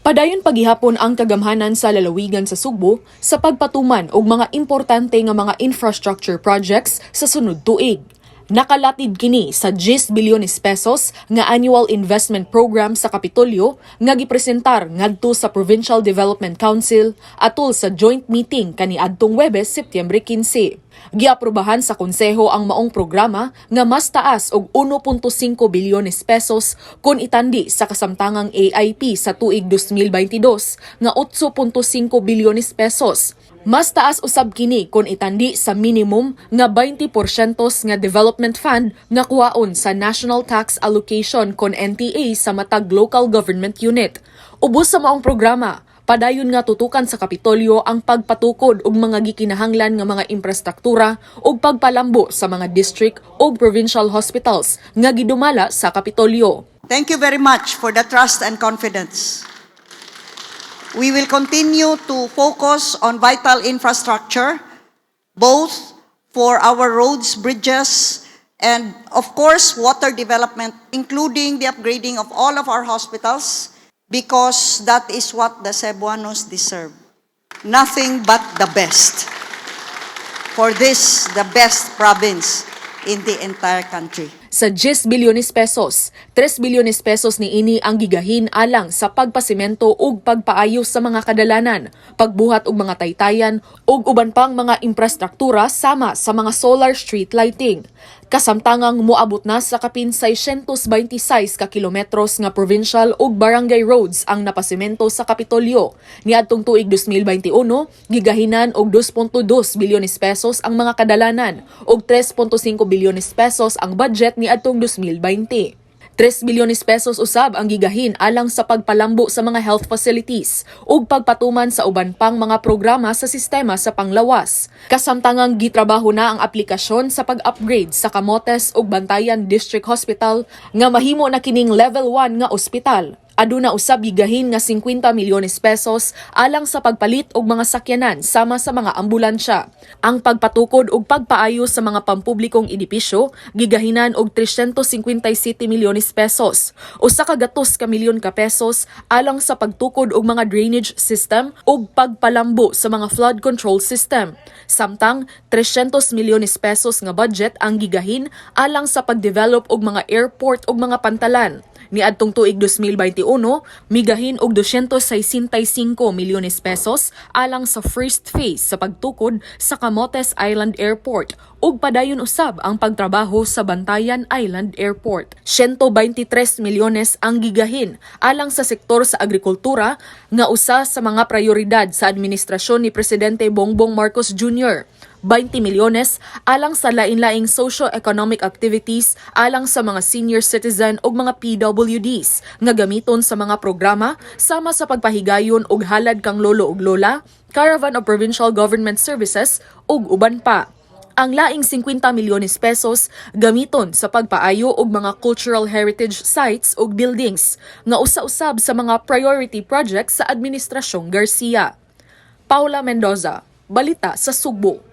Padayon pagihapon ang kagamhanan sa lalawigan sa Sugbo sa pagpatuman og mga importante nga mga infrastructure projects sa sunod tuig. Nakalatid kini sa 10 bilyones pesos nga annual investment program sa Kapitolyo nga gipresentar ngadto sa Provincial Development Council atol sa joint meeting kaniadtong Webes, Setyembre 15. Giaprobahan sa konseho ang maong programa nga mas taas og 1.5 bilyones pesos kung itandi sa kasamtangang AIP sa tuig 2022 nga 8.5 bilyones pesos. Mas taas usab kini kung itandi sa minimum nga 20% nga development fund nga kuwaon sa National Tax Allocation kon NTA sa matag local government unit. Ubos sa maong programa, padayon nga tutukan sa Kapitolyo ang pagpatukod og mga gikinahanglan nga mga infrastruktura ug pagpalambo sa mga district ug provincial hospitals nga gidumala sa Kapitolyo. Thank you very much for the trust and confidence. We will continue to focus on vital infrastructure, both for our roads, bridges, and of course, water development, including the upgrading of all of our hospitals, because that is what the Cebuanos deserve. Nothing but the best. For this, the best province in the entire country. Sa 10 bilyones pesos, 3 bilyones pesos niini ang gigahin alang sa pagpasimento ug pagpaayos sa mga kadalanan, pagbuhat og mga taytayan ug uban pang mga infrastruktura sama sa mga solar street lighting. Kasamtangang moabot na sa kapin 626 ka kilometros nga provincial ug barangay roads ang napasimento sa Kapitolyo. Niadtong tuig 2021, gigahinan og 2.2 bilyones pesos ang mga kadalanan ug 3.5 bilyones pesos ang budget niadtong 2020. 3 bilyones pesos usab ang gigahin alang sa pagpalambo sa mga health facilities ug pagpatuman sa uban pang mga programa sa sistema sa panglawas. Kasamtangang gitrabaho na ang aplikasyon sa pag-upgrade sa Camotes ug Bantayan District Hospital nga mahimo na kining level 1 nga ospital. Aduna usab gigahin nga 50 milyones pesos alang sa pagpalit og mga sakyanan sama sa mga ambulansya. Ang pagpatukod ug pagpaayos sa mga pampublikong edipisyo gigahinan og 357 milyones pesos. 100 ka milyon ka pesos alang sa pagtukod og mga drainage system ug pagpalambo sa mga flood control system. Samtang 300 milyones pesos nga budget ang gigahin alang sa pagdevelop og mga airport ug mga pantalan. Niadtong tuig 2021, migahin og 265 milyones pesos alang sa first phase sa pagtukod sa Camotes Island Airport ug padayon usab ang pagtrabaho sa Bantayan Island Airport. 123 milyones ang gigahin alang sa sektor sa agrikultura nga usa sa mga prioridad sa administrasyon ni Presidente Bongbong Marcos Jr. 20 milyones alang sa lain-laing socio-economic activities alang sa mga senior citizen ug mga PWDs nga gamiton sa mga programa sama sa pagpahigayon og halad kang lolo ug lola, Caravan of Provincial Government Services ug uban pa. Ang laing 50 milyones pesos gamiton sa pagpaayo og mga cultural heritage sites ug buildings nga usa-usab sa mga priority projects sa Administrasyong Garcia. Paula Mendoza, Balita sa Sugbo.